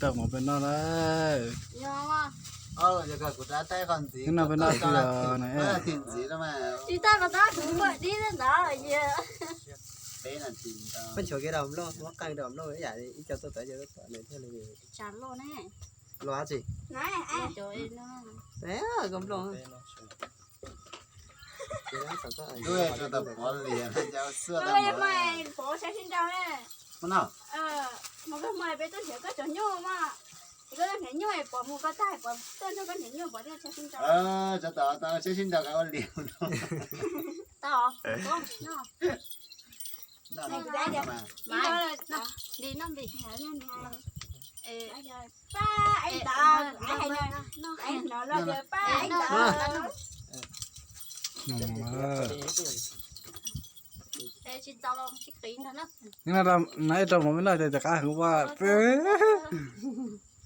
Rau mov peb noj lawm. Ib no peb noj twg os na? Tsis tau kom tab kuv npaj dib ntawd. Peb nchuav kev rau nplooj, muab qeej rau nplooj ib yam ib co tuaj tod ib co tuaj tod nws thiaj li. Los dab tsi? Koj nplooj. Pov sab sib nrau. Peb tuaj nrhiav koj cov nyuj mas, koj tuaj nrhiav nyuj pom mus koj tag pom tuaj nrog koj nrhiav nyuj pom thiaj sab sib nrau. Tau, tau, sab sib nrau kav ua li. Tau, li noj npis tag li. Pab, ev ntawd, ev ntawd, pab, ev ntawd. Tsis tau, tsis qiv ntag na. Nov rau mov peb noj ces rov qab heev ua peb.